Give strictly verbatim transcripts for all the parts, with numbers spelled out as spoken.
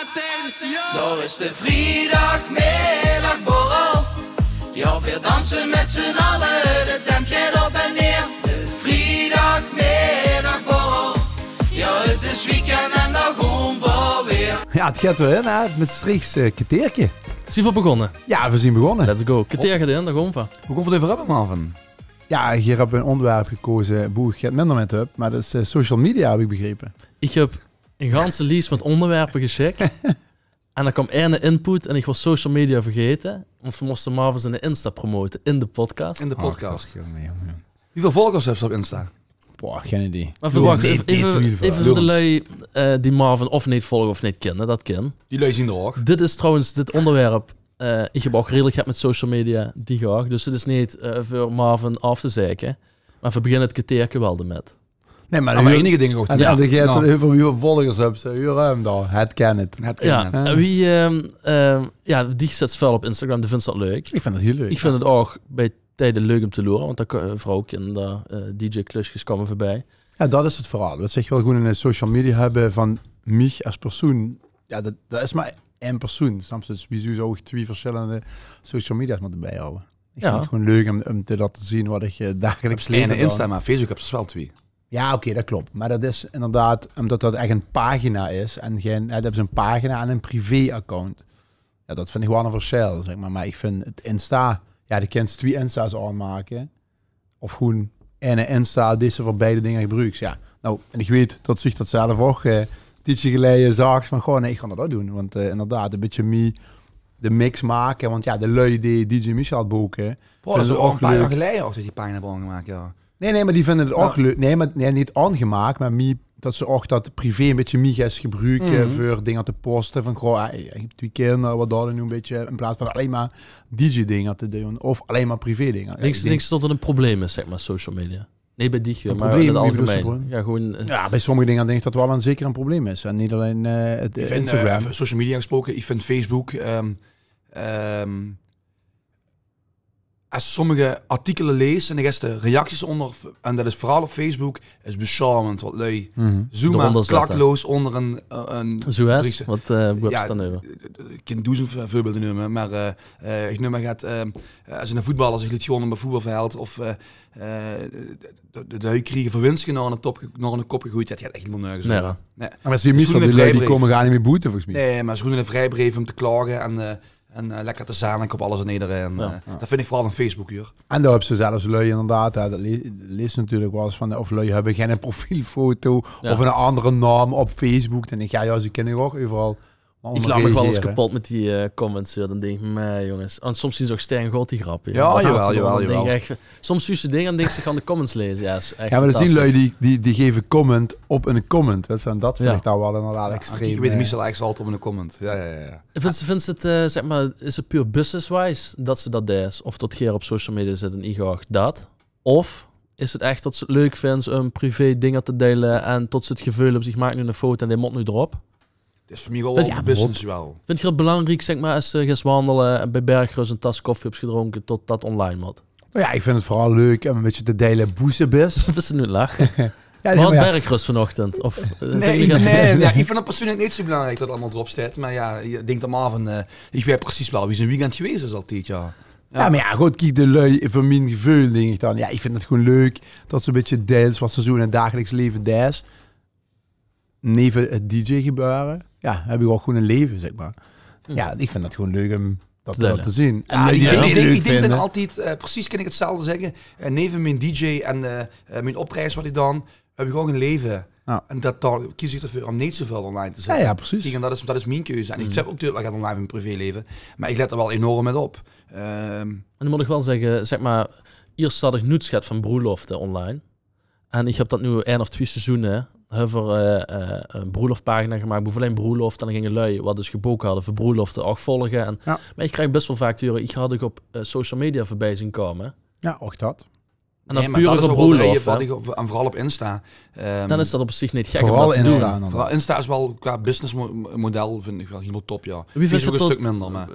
Attention! Daar is de vrijdagmiddagborrel. Ja, we dansen met z'n allen, de tent gaat op en neer. De vrijdagmiddagborrel. Ja, het is weekend en daar gaan we weer. Ja, het gaat weer in, hè? Het Mestreechs eh, keteerke. Zien we begonne? Ja, we zien begonne. Let's go. Keteerke erin, daar gaan we. Hoe komt het even hebben, Marvin? Ja, hier heb ik een onderwerp gekozen boe ik het minder met heb, maar dat is eh, social media, heb ik begrepen. Ich höb ein ganse lies mit óngerwerpe gesjik. En dan kaom eine input en ich waor social media vergaete. Want we móste Marvin zien Insta promote in de podcast. In de podcast. Oh, nee, jongen. Wieväöl volgers höbs se op Insta? Boah, geen idee. Maar verwach, Nee, even, nee, even, niet even veel. veur de lui eh, die Marvin of neet volge of neet kinne, dat kin. Die lui zien er ook. Dit is trouwens, dit óngerwerp, eh, ich höb ouch redelik get mit social media, die gaag. Dus dit is neet eh, veur Marvin aaf te zeike. Maar we beginne het keteerke wel d'rmit. Nee, maar Maar enige dingen ook. En Ja. als ik het Nou, over wieväöl volgers heb, ze huren hem dan. Het kan het. het kan Ja, het. en wie, ehm, ehm, ja, die zet väöl op Instagram, die vindt dat leuk. Ik vind het heel leuk. Ich vind het ouch bij tijden leuk om te loere, want dan vrouw, kinder, eh, D J-klusjes kómme veurbij. Ja, dat is het verhaal. Dat ze echt wel gewoon een social media hebben van mich als persoon. Ja, dat, dat is maar één persoon. Snap je? Dus wieso zou ik twee verschillende social media's moeten bijhouden? Ik Ja. vind het gewoon leuk om, om te laten zien wat ik eh, dagelijks Eén leven doe. Insta, maar Facebook heb je wel twee. Ja, oké, dat klopt. Maar dat is inderdaad omdat dat echt een pagina is. En geen, hè, dat is een pagina en een privé-account. Ja, dat vind ik wel een verschil, zeg maar. Maar ik vind het Insta, ja, de kent twee Insta's aanmaken. Of gewoon een Insta die ze voor beide dingen gebruikt. Ja, nou, en ik weet dat zich dat zelf ook eh tijdje geleden zag van, goh, nee, ik ga dat ook doen. Want eh, inderdaad, een beetje mee de mix maken. Want ja, de lui die D J Michel boeken, Boah, dat is vinden al ook een paar leuk. Jaar geleden ook dat die pagina hebben aangemaakt, ja. Nee, nee, maar die vinden het ook leuk. Nee, maar nee, niet aangemaakt, maar mie, dat ze ook dat privé een beetje mie gaan gebruiken voor dingen te posten. Van, goh, eh, ik heb twee kinderen, wat daar nu een beetje, in plaats van alleen maar D J-dingen te doen of alleen maar privé-dingen. Ja, Dinks ik du, dinks du dat het een probleem is, zeg maar, social media? Nee, bij dich, Een maar probleem, in het wie bedoel je algemeen. probleem? Ja, gewoon. eh, Ja, bij sommige dingen denk ik dat wel een zeker een probleem is. En niet alleen eh, het Ik vind, Instagram. eh, social media gesproken, ik vind Facebook, ehm, ehm, als sommige artikelen lees en de reacties onder, en dat is vooral op Facebook, is beschamend wat lui Mhm. zomaar Eronder zetten. klakkeloos onder een, eh, een Zoals, bericht. Wat eh boeps Ja, dan over? Ik kan duizend vo- voorbeelden nemen, maar eh, eh, ik neem maar gaat, eh, als een voetballer zich liet gewoon op een voetbalveld of eh, eh, de, de, de lui kriegen verwinsten naar een, top, naar een kop gegooid, dat gaat echt helemaal nergens Nee, over. ja. Nee. Maar als die Is Michel, gewoon die een lui, die vrijbreef. Komen gaan niet meer boeten volgens mij. Nee, maar het is gewoon een vrijbreef om te klagen en, eh, en eh, lekker te zijn en op alles en iedereen. Ja. Eh, dat vind ik vooral van Facebook, hoor. En daar hebben ze zelfs lui inderdaad, hè, dat le- lees natuurlijk wel eens van, of lui hebben geen profielfoto Ja. of een andere naam op Facebook. Dan denk ik, ja, ja, ze kennen ook overal. Ich laat mich wel eens kapot met die eh, comments, joh. Dan denk ik, meh, jongens. En soms zien ze ook stijngoed, die grappen. Ja, Dat jawel, haalt ze dan, jawel, dan denk ik jawel. Echt, soms stuur ze dingen en denk ik, ze gaan de comments lezen. Ja, is echt Ja, maar er zijn lui fantastisch. die, die, die geven comment op een comment. Dat, zijn, dat vind Ja. ik daar wel inderdaad Ja, extreem. ik weet, eh, Michel eigenlijk altijd op een comment. Ja, ja, ja. Vindt ze, vindt ze het, eh, zeg maar, is het puur business-wise dat ze dat dees? Of tot geer op social media zit en ich ouch dat? Of is het echt tot ze het leuk vindt om privé dingen te delen en tot ze het gevoel hebben, zich maakt nu een foto en die moet nu erop? Het is voor mij gewoon Dat wel is- business wel. Vindt geer het belangrijk, zeg maar, als ze gaan wandelen en bij Bergrust een tas koffie hebt gedronken, tot dat online moet? Nou ja, ik vind het vooral leuk om een beetje te delen boe ze bent. Dat is nu lachen. Ja, Wat maar ja. Bergrust vanochtend? Of, eh, Nee, zeg ik, maar- nee, ja, ik vind het persoonlijk niet zo belangrijk dat het allemaal erop staat. Maar ja, ik denk dat Marvin, eh ik weet precies wel wie zijn weekend geweest is altijd, ja. Ja, maar ja, goed, kijk, de lui, voor mijn gevoel denk ik dan, ja, ik vind het gewoon leuk dat ze een beetje deels wat ze zo in het dagelijks leven dees, neven het D J-gebeuren, ja, heb ik ook gewoon een leven, zeg maar. Ja, ik vind dat gewoon leuk om dat Te te delen. laten zien. En Ja, lui ik, die denk, dat ik, niet denk, leuk ik denk dan vinden. altijd, eh, precies kan ik hetzelfde zeggen. Eh, neven mijn D J en eh, eh, mijn optredens wat ik dan, heb ik ook een leven. Ja. En dat, daar kies ik ervoor om niet zoveel online te Ja, zetten. ja, precies. Kijk, en dat is, dat is mijn keuze. En ik zet ook natuurlijk wat online op mijn privéleven. Maar ik let er wel enorm met op. Ehm, En dan moet ik wel zeggen, zeg maar, eerst zat ik noets get van broelofte online. En ik heb dat nu één of twee seizoenen, hebben we eh, eh, een broeloftpagina gemaakt, boe alleen broelofte, en dan gingen lui, wat dus geboekt hadden voor broelofte, ook volgen. En, Ja. Maar ik krijg best wel vaak te horen, ik had ik op eh, social media voorbij zien komen. Ja, ook dat. En nee, dan maar puur dat is over ook wel broelof, wat hè? ik op, en vooral op Insta. Ehm, Dan is dat op zich niet gek om Vooral dat te doen. Insta dan. Vooral Insta is wel qua businessmodel vind ik wel helemaal top, ja. Wie vindt Facebook het een stuk tot- minder, maar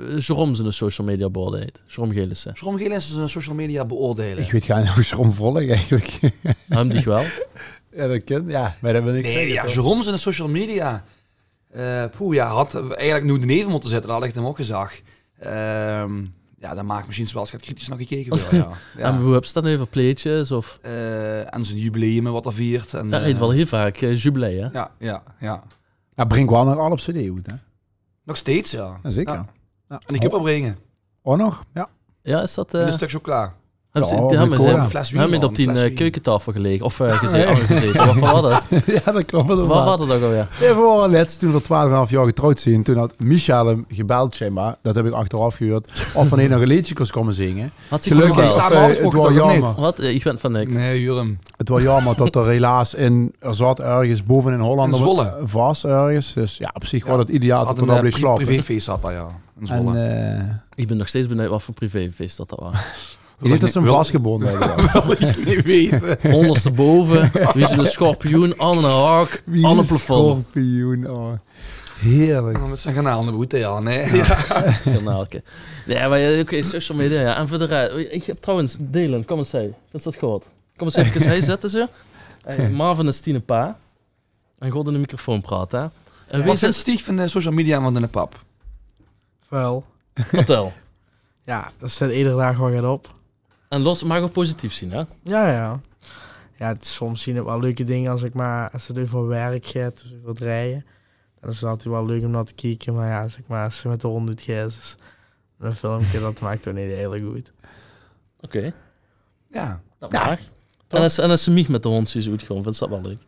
Eh, Jerome zijn social media beoordeeld? Jerome Gelissen. Jerome Gelissen is een social media beoordelen. Ik weet gar niet hoe ze omvolgen eigenlijk. Hem dich wel? Ja, dat kan. Ja, maar dat wil ik Nee, zeggen, ja, toch? Jerome zijn social media. Eh, poeh, jao, had eigelek noe de nevel mote zitte, dat had iech 'm ouch gezag. Ehm, jao, daan maag mesjiens wel ins get kritisch nao gekeke weure, jao. Jao. En boe höbs te 't daan euver, pleetsjes of? Eh, en zien jubileume wat 'r viert. En, jao, heet wel hiel vaak, eh, jubilee, hè? Jao, jao, jao. Jao, brink wel nog al op cd oet, hè? Nog steeds, jao. Jao, zeker. Jao. En iech höb 'r bringe. Ouch nog? Jao. Jao, is dat, eh, 'n stök chocola. Höbs te, die höbbe ze, die höbbe op die, eh, keuketaofel gelege. Of, eh, gezete, gezete. Wat, wat waor dat? Jao, dat klop wel. Wat waor dat ouch alweer? Veer waore lèts, toen veer twelf en 'n haaf jaor getrouwd zien, toen had Michel 'm gebeld, zeg maar. Dat höb iech achteraof gehuurd. Of heer nog e leedsje kós kómme zinge. Had iech gelökkig, of, eh, 't waor jaomer. Wat? Eh, iech weit vaan niks. Nein, huur 'm. 't Waor jaomer tot 'r helaas in, 'r zaot örges bove in Holland. In Zwolle. Vas örges. Dus jao, op ziech waor 't ideaal tot 'r dao bleef slaope. Had 'n, eh, privéfees had 'r, jao. In Zwolle. En, eh, iech bin nog steeds benuid wat veur privéfees dat dat waor. Iech dink tot ze 'm vasgebonde höbbe. Wèl iech neet weite. Óngersjtebove, wie zoe'n schorpioen, aon 'n haok, aon 't plafond. Schorpioen, oh. Heerlek. Mèt zien garnaol nao boete, jao, nein. Jao. Garnaolke. Nein, meh jao, oké, social media, jao. En veur de res, iech höb trouwens, Dylan, kóm ins hei. Vins te dat good? Kóm ins eve hei zitte, ze. Eh, Marvin is tiene pa. En good in de microfoon praote, hè? En wie vins diech vaan de social media vaan diene pap? Väöl. Vertèl. Jao, dao steit eder daag wel get op. En los, maag ouch positief zien, hè? Jao, jao. Jao, 't, soms zien 't wel leuke dinger es iech mer, es 't euver werk geit, of euver drejje. Daan is 't altied wel leuk um nao te kieke, meh jao, zeg mer, es ze mèt de hoond oetgeis, is e filmke, dat maak toch neet hiel good. Oké. Jao. Dat maag. En es, en es ze miech mèt de hoond zuus oetgoon, vins te dat wel leuk?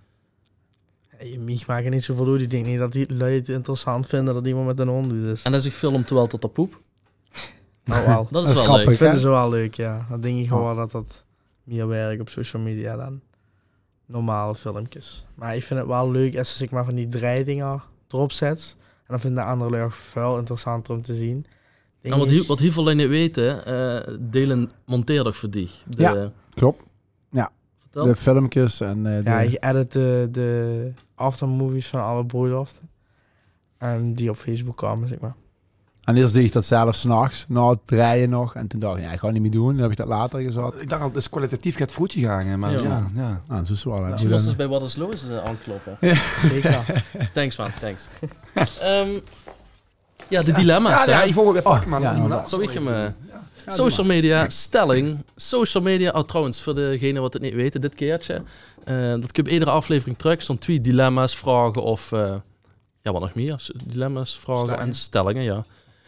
Jao, miech maak 't neet zoeväöl oet. Iech dink neet tot die lui 't interessant vinde tot iemes mèt 'nen hoond oet is. En es iech film terwijl tot 'r poep? Oh, wel. Dat is wel leuk. Dat vinde ze wel leuk, jao. Dat dink iech wel tot dat mie werk op social media daan normale filmkes. Meh iech vind 't wel leuk es ze, zeg mer, vaan die drejdinger d'rop zèts. En dat vinde aandere lui ouch väöl interessanter um te zien. Jao, wat hiel, wat hiel väöl lui neet weite, eh, Dylan monteert ouch veur diech. Jao, klop. Jao. Vertèl. De filmkes en, eh, jao, iech edit de, de aftermovies vaan alle broeilofte. En die op Facebook koume, zeg mer. En iers deeg iech dat zelf 's nachs, nao 't drejje nog. En toen dach iech, jao, iech gaon 't neet mie doen. Toen höb iech dat later gezat. Iech dach al, 't is kwalitatief get veuroet gegaange, meh jao, jao. Jao, zoe is 't wel, hè. Jao, mós ins bij Wat is Loos, eh, aonkloppe. Zeker. Thanks, man, thanks. Ehm, Jao, de dilemma's, hè? Jao, iech wouw 'm weer pakke, maan. Jao, inderdaad. Zal iech 'm, eh, social media, stèlling. Social media, oh, trouwens, veur degene wat 't neet weite, dit keertsje, eh, dat kump eder aflevering trök, zoe'n twie dilemma's, vraoge of, eh, jao, wat nog mie? Dilemma's, vraoge en stèllinge, jao.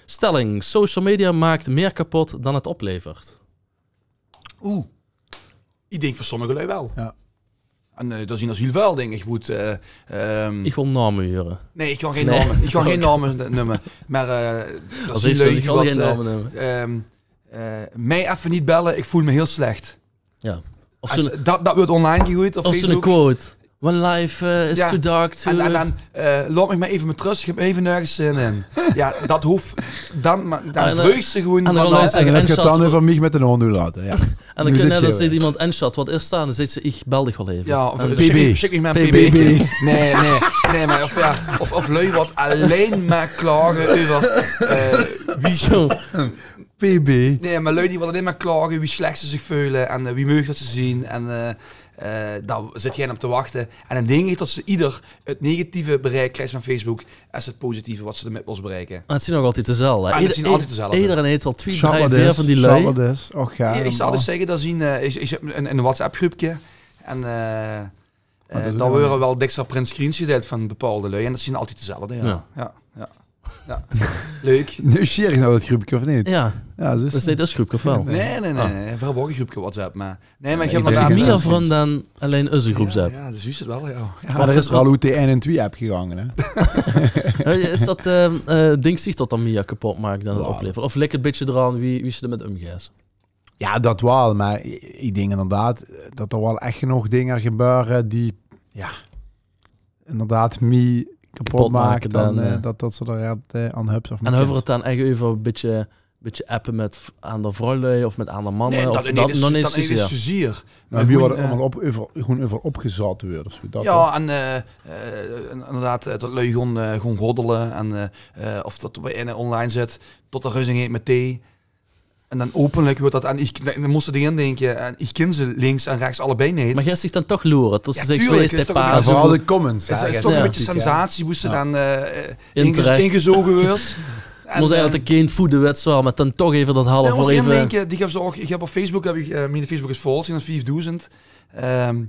Stèlling: social media maak mie kepot daan 't oplevert. Oeh. Iech dink veur sommege lui wel. Jao. En, eh, dao zien 'r hiel väöl dinger. Iech moot, eh, ehm, iech wèl naome hure. Nein, iech gaon gein naome, iech gaon gein naome numme. Meh, eh, dao zien lui die wat, eh, ehm, eh, "Miech eve neet belle, iech veul miech hiel slech." Jao. Of zoe'n, dat, dat weurt online gegoejd op Facebook. Of zoe'n quote: "When life, eh, is too dark to," en, en daan, eh, "Laot miech mer eve mèt rös, iech höb eve nörges zin in." Jao, dat hoof daan, meh daan vreugs te gewoen vaan, en daan zègke, en dat geit daan euver miech mèt 'nen hoond oetlaote, jao. En daan kins te net es iemes insjat wat is daan, daan zeet ze: "Iech bel diech wel eve." Jao, of, eh, "Sjik miech mer 'n pb." Nein, nein, nein, meh of, jao, of, of lui wat allein mer klage euver, eh, wie, zoe. Pb. Nein, meh lui die wat allein mer klage wie slech ze ziech veule en, eh, wie meug tot ze zien. En, eh, eh, dao zit geine op te wachte. En daan dink iech tot ze ieder 't negatieve bereik kriegs vaan Facebook es 't positieve wat ze demèt wèls bereike. En 't zien ouch altied dezelfde, hè? En 't zien altied dezelfde. Ederein heet wel twie, drei, veer vaan die lui. Och jao, iech zal ins zègke, dao zien, eh, iech, iech höb e, e WhatsApp-gruupke. En, eh, dao weure wel dèkser printscreens gedeild vaan bepaolde lui. En dat zien altied dezelfde, jao. Jao. Jao, jao. Leuk. Nuujsjiereg nao dat gruupke, of neet? Jao. Jao, dus. Dat is neet us gruupke, of wel? Nein, nein, nein, nein. Veer höbbe ouch e gruupke WhatsApp, meh, nein, meh iech höb inderdaad mie vrun daan allein us gruupsapp. Jao, jao, dat is zjus 't wel, jao. Jao. Meh dao is 'r al oet de ein-en-twie-app gegaange, hè? Is dat, eh, eh, dinks diech tot dat mie kepot maak daan 't oplevert? Of ligk 't e bitsje draon wie, wie ste demèt umgeis? Jao, dat wel, meh iech, iech dink inderdaad tot 'r wel ech genóg dinger gebäöre die, jao, inderdaad mie kepot make daan, eh, tot, tot ste dao get, eh, aon höbs of mie kins. En höbbe v'r 't daan ech euver e bitsje, bitsje appe mèt v-, aander vrouwlui of mèt aander manne? Nein, of dat neet ins, nog neet dat neet ins zoezier. Meh wie weurt 't allemaol op, euver, gewoen euver opgezat weurt of zoe, dat toch? Jao, en, eh, eh, inderdaad, eh, tot lui gewoen, eh, gewoen roddele en, eh, eh, of tot d'r bij eine online zit, tot 'r ruzing heet mèt thee. En dan openlik weurt dat, en ich, dan mós se d'rin dinke, en ich kin ze links en rechts allebei neet. Mer geis dich dan toch loere, tot se zeks: tuurlik, wees is de toch 'n paas. Veural de comments, is, is toch 'n bietje sensatie, woe se dan eh, ingezoge weurt. Mós eigelik de kind voede, wèts se waal, mer dan toch effe dat half oor effe. Dinke, die höbs se ouch, ich höb op Facebook, höb ich, eh, mien Facebook is vol, zien dat viefdoezend. Ehm,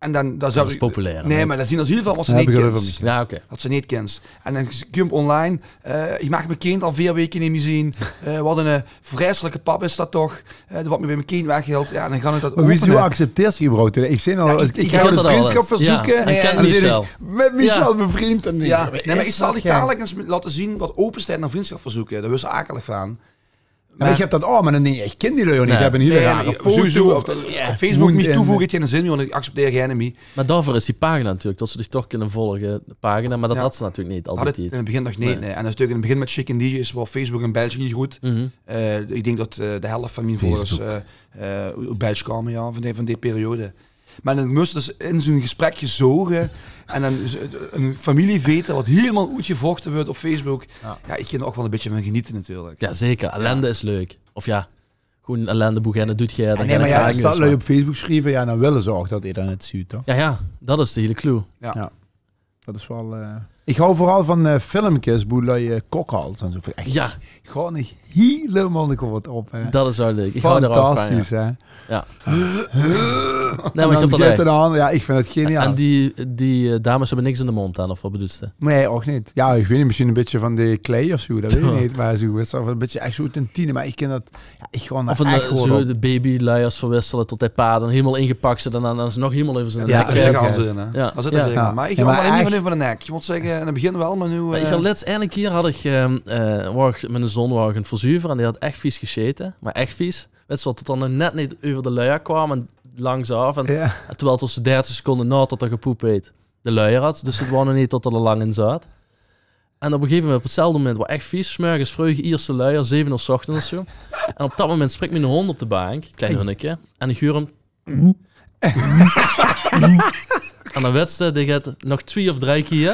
En dan, dan zou... Dat is populair, hè? Nae, mer dao zien d'r hiel väöl wat se neet kins. Ja, oké. Wat se neet kins. En dan kump online, eh, ich maag mien kind al veer weke neet mie zeen. Eh, wat 'n, eh, vreiselike pap is dat toch, eh, wat mich bie mien kind weghilt. Ja, dan gaon ich dat opene. Mer wieso accepteers se überhaupt? Ich zeen al, ich höb 'n vriendschapverzeuk. En dan zeen ich mit Michel bevriend en... Ja, nae, mer ich zal dich dalik ins laote zeen wat openstaon nao vriendschapverzeuk. Dao weurs se akelig van. Mer ich höb dat ouch, mer dan dink ich, ich kin die lui neet. Nae. Ich höb 'n hiel rare foto op Facebook. Mich toevoege haet geine zin, want ich accepteer geine mie. Mer daoveur is die pagina natuurlik, tot ze dich toch kinne volge, de pagina. Mer dat had ze natuurlik neet altied. Had 't in 't begin nog neet, nae. En dat is natuurlik in 't begin mit Chicken D J's, waor Facebook in Belsj hiel groet. Eh, ich dink tot, eh, de helf van mien volgers, eh, eh, oet Belsj kaome, ja, van die, van die periode. Mer dan mós se dus in zoe'n gesprek gezoge en dan z-, 'n femilie vete wat hielemaol oetgevochte weurt op Facebook. Ja. Ja, ich kin d'r ouch waal 'n bietje van genete natuurlik. Ja, zeker. Ellende is leuk. Of ja, gewoen ellende, boe geer nao doet, geer... Nae, mer ja, es dat lui op Facebook sjrieve, ja, dan wille ze ouch tot ederein 't zuut, toch? Ja, ja, dat is de hiele clue. Ja. Ja. Dat is waal, eh, ich haw veural van, eh, filmkes boe lui, eh, kokhals en zoe. Ech, ja. Gaon ich hielemaol de kop op, hè. Dat is waal leuk. Ich haw d'r ouch van, ja. Fantastisch, hè. Ja. Nae, mer ich höb dat ech. Ja, ich vind 't geniaal. En die, die, eh, dames höbbe niks in de mónd aan, of wat bedoels se? Nae, ouch neet. Ja, ich weit neet, mesjien 'n bietje van de klei of zoe, dat weit ich neet. Mer zoe, is dat 'n bietje ech zoe ten tiene, mer ich kin dat Ja, ich gaon d'r ech gewoen op. Of 'n, eh, zoe de babyluiers verwissele tot de pa dan hielemaol ingepak zit en dan, dan is 't nog hielemaol euver zien nek. Ja, ja. Mer ich gaon d'r neet van euver mien nek. Ich mót zègke, in 't begin waal, mer noe... Mer ich had lèts eine kier had ich, ehm, eh, waor ich mit miene zoon waor ich aan 't verzuvere en dae had ech vies gesjete. Mer ech vies. Wèts se waal, tot 'r nog net neet euver de luier kwaam en langs aaf. En, en terwiel 't waal zoe dertig seconde nao tot 'r gepoep heet de luier had. Dus 't waor nog neet tot 'r d'r lang in zaot. En op 'n gegaeve moment, op 'tzelfde moment, waor ech vies, 's mörges vreug, ierste luier, zeve oor 's ochtends of zoe. En op dat moment springk miene hóndj op de baank, klein hóndjeke, en ich huur 'm. En dan wèts se, dae geit nog twie of drei kier,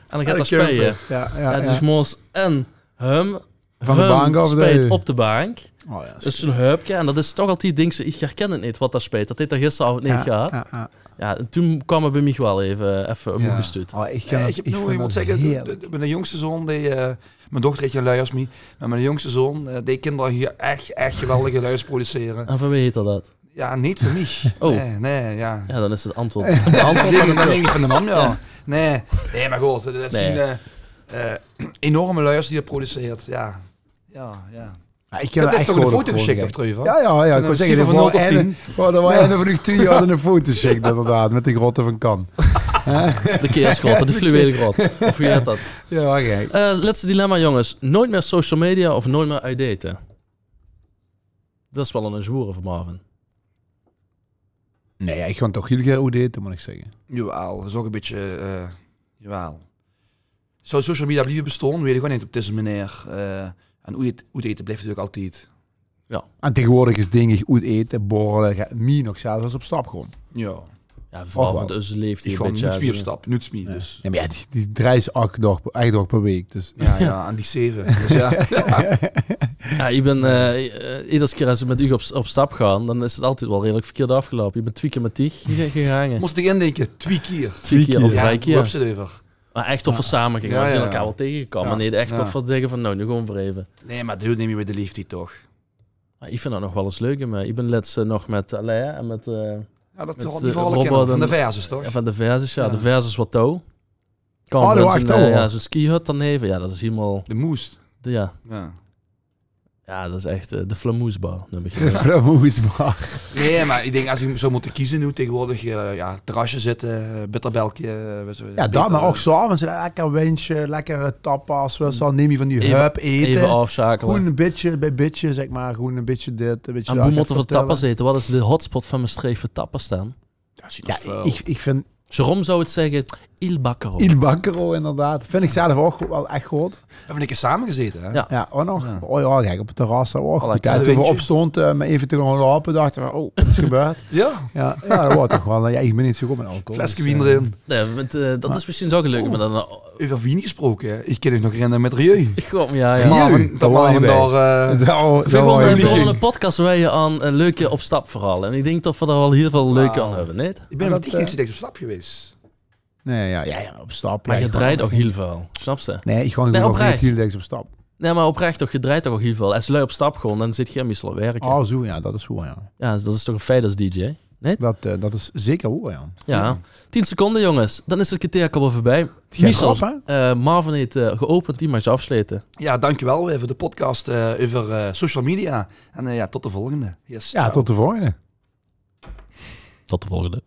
en dan geit 'r speie. Ja, dus ich mós en häöm van de baank aaf, speit op de baank. Oh, ja, dus zoe'n häöpke, en dat is toch altied, dinks se, ich herkin 't neet wat dao speit. Dat heet 'r gisteraovend neet gehad. Ja, ja. Ja, en toen kwaam 'r bie mich waal effe, effe ómgestoet. Oh, ich höb noe, ich mót zègke, de, de, miene jóngste zoon, dae, eh, mien dochter heet gein luiers mie, mer miene jóngste zoon, eh, dae kin dao hie ech, ech geweldige luiers producere. En van wae heet 'r dat? Ja, neet van mich. Oh. Nae, nae, ja. Ja, dan is 't antjwaord. 't Antjwaord van de mam, ja. Nae, nae, mer good, dat zien, eh, eh, enorme luiers die 'r produceert, ja. Ja, ja. Ja, ich höb ech gewoen 'n foto gesjik, toch, Truuj? Ja, ja, ja, ich wou zègke, d'r waor eine van uch twie, die had 'n foto gesjik, inderdaad, mit de grotte van Kan. De keersgrotte, de fluweelgrotte. Of wie heet dat? Ja, gek. Eh, lètste dilemma, jónges. Noeats mie social media of noeats mie oet ete? Dat is waal 'n zwoere veur Marvin. Nae, ich gaon toch hiel gaer oet ete, mót ich zègke. Jawaal, dat is ouch 'n bietje, eh, jawaal. Zou social media blieve bestaon, weit ich ouch neet op dees meneer. Eh, en oet, oet ete blief natuurlik altied. Ja. En taegewoordig is, dink ich, oet ete, borrele, mie nog zelfs es op stap gaon. Ja. Ja, veural veur ózze leeftied. Ich gaon noets mie op stap, noets mie, dus. Ja, mer ja, die, die dreis ech nog, ech nog per week, dus. Ja, ja, en die zeve, dus ja. Ja, ich bin, eh, eh, eder kier es ich mit uch op, op stap gaon, dan is 't altied waal redelik verkierd aafgeloupe. Ich bin twie kier mit dich ge-, gegange. Mós dich indinke, twie kier. Twie kier of drei kier. Höbs se 't euver? Mer ech tot veer same ginge. Veer zien elkaar waal taengegekómme. Nae, ech tot veer zègke van, noe, noe gaon veer effe. Nae, mer dat doot neet mie mit de leeftied, toch? Mer ich vind dat nog waal ins leuk, mer ich bin lèts, eh, nog mit Alain en mit, eh, ja, dat mit, die eh, verhaole kenne veer van de Versus, toch? Ja, van de Versus, ja. De Versus waor touw. Kaom ins, eh, ja, zoe'n skihut daoneve. Ja, dat is hielemaol de moes. Ja. Ja, dat is ech, eh, de flamoesbar, neum ich 't. De flamoesbar. Nae, mer ich dink, es ich zou mótte keze noe taegewoordig, eh, ja, terrasje zitte, eh, bitterbelke, eh, wèts se, ja, dat, mer ouch 's aoves lekker wijnsje, lekkere tapas, wèts se waal, neet mie van die hup ete. Effe aafsjakele. Gewoen bietje bie bietje, zèk mer, gewoen bietje dit, bietje dat. En boe mótte veer tapas ete? Wat is de hotspot van Mestreech veur tapas dan? Ja, ich, ich vind Jérôme zou 't zègke, il baccaro. Il baccaro, inderdaad. Vind ik zelf ouk wel ech good. Höbbe we 'ne kier same gezete, hè? Ja. Ja, ouk nog. Ja. O ja, kiek, op 't terras höbbe we ouk good, hè. Toen we opstónte, eh, um effe te gaon loupe, dachte we: "Oh, wat is gebeurd?" Ja? Ja, ja, dat waor toch wel, eh, ja, ik bin neet zo good mit alcohol, dus, eh. Fleske wien d'rin. Nae, want, eh, dat is mesjiens ouk 'n leuke, mer dan, eh, euver wien gesproke, hè. Ik kin uch nog herinnere mit Rieu. God, ja, ja. Rieu, dat waor dao, eh, v'r gaon 'ne podcast wijje aan, eh, leuke op-stap verhaole. En ik dink dat v'r dao wel hiel väöl leuke aan höbbe, neet? Ik bin nog neet ins op stap gewaes. Nae, ja, ja, ja, op stap. Mer geer drejt ouk hiel väöl, snaps te? Nae, ik gaon oprech neet hiel dèks op stap. Nae, mer oprech toch, geer drejt toch ouk hiel väöl. Es lui op stap gaon, dan zit geer meistal aan 't werke. O, zo, ja, dat is woer, ja. Ja, dat is toch 'n feit es dj, neet? Dat, eh, dat is zeker woer, ja. Ja. Tien seconde, jonges. Dan is 't kerteer alweer veurbij. Michel, eh, Marvin heet, eh, geopend, die maags te aafslete. Ja, dankjewel weer veur de podcast, eh, euver, eh, social media. En, eh, ja, tot de volgende. Yes, ja, ciao. Tot de volgende. Tot de volgende.